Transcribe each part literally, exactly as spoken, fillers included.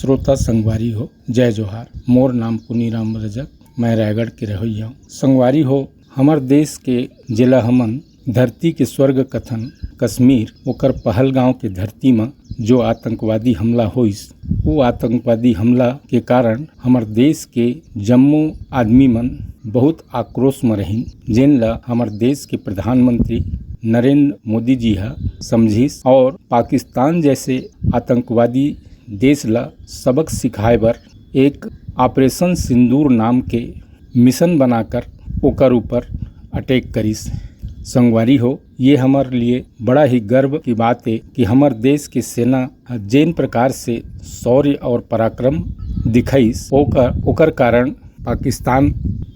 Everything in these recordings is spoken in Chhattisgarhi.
श्रोता संगवारी हो, जय जोहार। मोर नाम पुनीराम रजक, मैं रायगढ़ के रहइया हूँ। संगवारी हो, हमर देश के, जेला हमन धरती के स्वर्ग कथन, कश्मीर, ओकर पहलगांव के धरती म जो आतंकवादी हमला होइस, वो आतंकवादी हमला के कारण हमर देश के जम्मो आदमी मन बहुत आक्रोश म रहिन, जेन ल हमर देश के प्रधानमंत्री नरेंद्र मोदी जी ह समझिस और पाकिस्तान जैसे आतंकवादी देश ल सबक सिखाए बर एक ऑपरेशन सिंदूर नाम के मिशन बनाकर ओकर ऊपर अटैक करिस। संगवारी हो, ये हमर लिए बड़ा ही गर्व की बात है कि हमर देश के सेना जेन प्रकार से शौर्य और पराक्रम दिखाइस, ओकर, ओकर कारण पाकिस्तान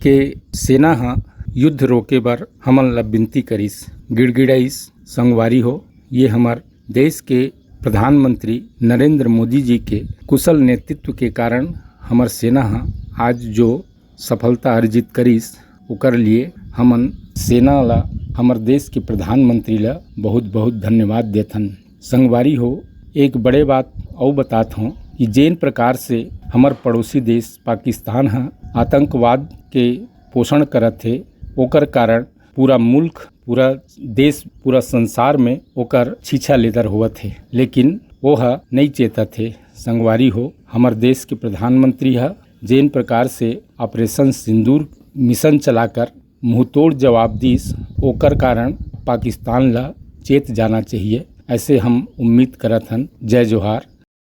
के सेना ह युद्ध रोके बर हमन ला विनती करिस, गिड़गिड़ाइस। संगवारी हो, ये हमर देश के प्रधानमंत्री नरेंद्र मोदी जी के कुशल नेतृत्व के कारण हमर सेना ह आज जो सफलता अर्जित करिस, ओकर लिए हमन सेना ला, हमर देश के प्रधानमंत्री ला बहुत बहुत धन्यवाद देथन। संगवारी हो, एक बड़े बात अउ बतात हों कि जेन प्रकार से हमर पड़ोसी देश पाकिस्तान ह आतंकवाद के पोषण करत हे, ओकर कारण पूरा मुल्क, पूरा देश, पूरा संसार में ओकर छीछा लेदर होवत हे, लेकिन वो ह नइ चेतत हे। संगवारी हो, हमर देश के प्रधानमंत्री ह जेन प्रकार से ऑपरेशन सिंदूर मिशन चलाकर मुंहतोड़ जवाब दीस, ओकर कारण पाकिस्तान ला चेत जाना चाहिए, ऐसे हम उम्मीद करत हन। जय जोहार,